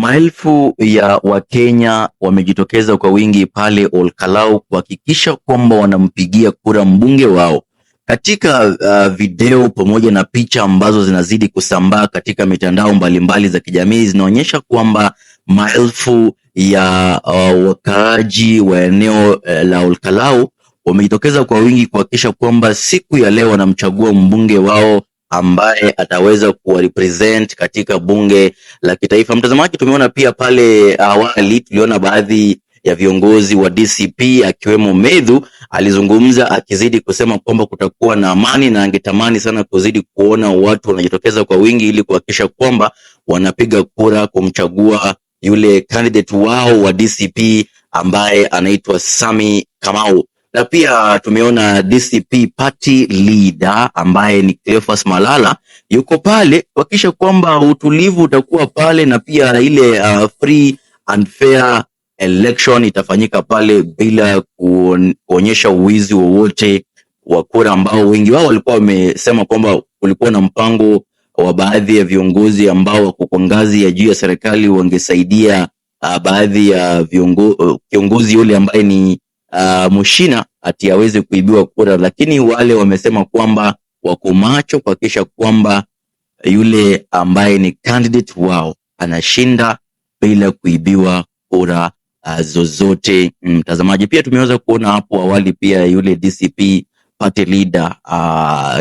Maelfu ya Wakenya wamejitokeza kwa wingi pale Olkalau kuhakikisha kwamba wanampigia kura mbunge wao. Katika video pamoja na picha ambazo zinazidi kusambaa katika mitandao mbalimbali za kijamii zinaonyesha kwamba maelfu ya wakaaji wa eneo la Olkalau wamejitokeza kwa wingi kuhakikisha kwamba siku ya leo wanamchagua mbunge wao ambaye ataweza kuwarepresent katika bunge la kitaifa. Mtazamaji, tumeona pia pale awali tuliona baadhi ya viongozi wa DCP akiwemo Methu alizungumza akizidi kusema kwamba kutakuwa na amani na angetamani sana kuzidi kuona watu wanajitokeza kwa wingi ili kuhakikisha kwamba wanapiga kura kumchagua yule candidate wao wa DCP ambaye anaitwa Sammy Kamau. Na pia tumeona DCP party leader ambaye ni Cleophas Malala yuko pale kuhakikisha kwamba utulivu utakuwa pale na pia ile free and fair election itafanyika pale bila kuonyesha uwizi wowote wa kura ambao wengi wao walikuwa wamesema kwamba kulikuwa na mpango wa baadhi ya viongozi ambao wako kwa ngazi ya juu ya serikali wangesaidia baadhi ya kiongozi yule ambaye ni Muchina ati aweze kuibiwa kura, lakini wale wamesema kwamba wako macho kuhakikisha kwamba yule ambaye ni candidate wao anashinda bila kuibiwa kura zozote. Mtazamaji, pia tumeweza kuona hapo awali pia yule DCP party leader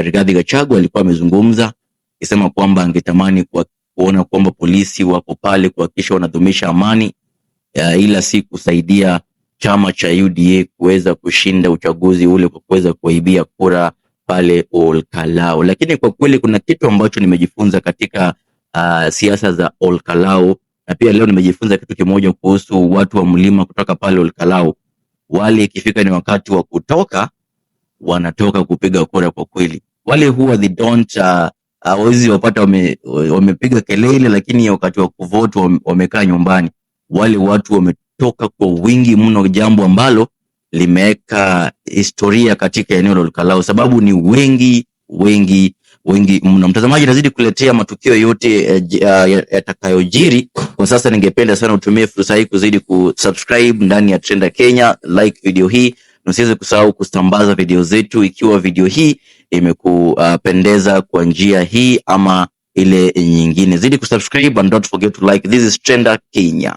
Rigathi Gachagua alikuwa amezungumza akisema kwamba angetamani kuona kwamba polisi wako pale kuhakikisha wanadumisha amani ila si kusaidia chama cha UDA kuweza kushinda uchaguzi ule kwa kuweza kuwaibia kura pale Olkalau. Lakini kwa kweli kuna kitu ambacho nimejifunza katika siasa za Olkalau, na pia leo nimejifunza kitu kimoja kuhusu watu wa mlima kutoka pale Olkalau. Wale ikifika ni wakati wa kutoka, wanatoka kupiga kura kwa kweli. Wale huwa they don't hawezi wapata wamepiga kelele, lakini wakati wa kuvote wamekaa nyumbani. Wale watu wametoka kwa wingi mno, jambo ambalo limeweka historia katika eneo la Olkalau, sababu ni wengi wengi wengi mno. Mtazamaji, nazidi kuletea matukio yote yatakayojiri. Kwa sasa ningependa sana utumie fursa hii kuzidi kusubscribe ndani ya Trenda Kenya, like video hii na usiweze kusahau kusambaza video zetu ikiwa video hii imekupendeza kwa njia hii ama ile nyingine. Zidi kusubscribe and don't forget to like. This is Trenda Kenya.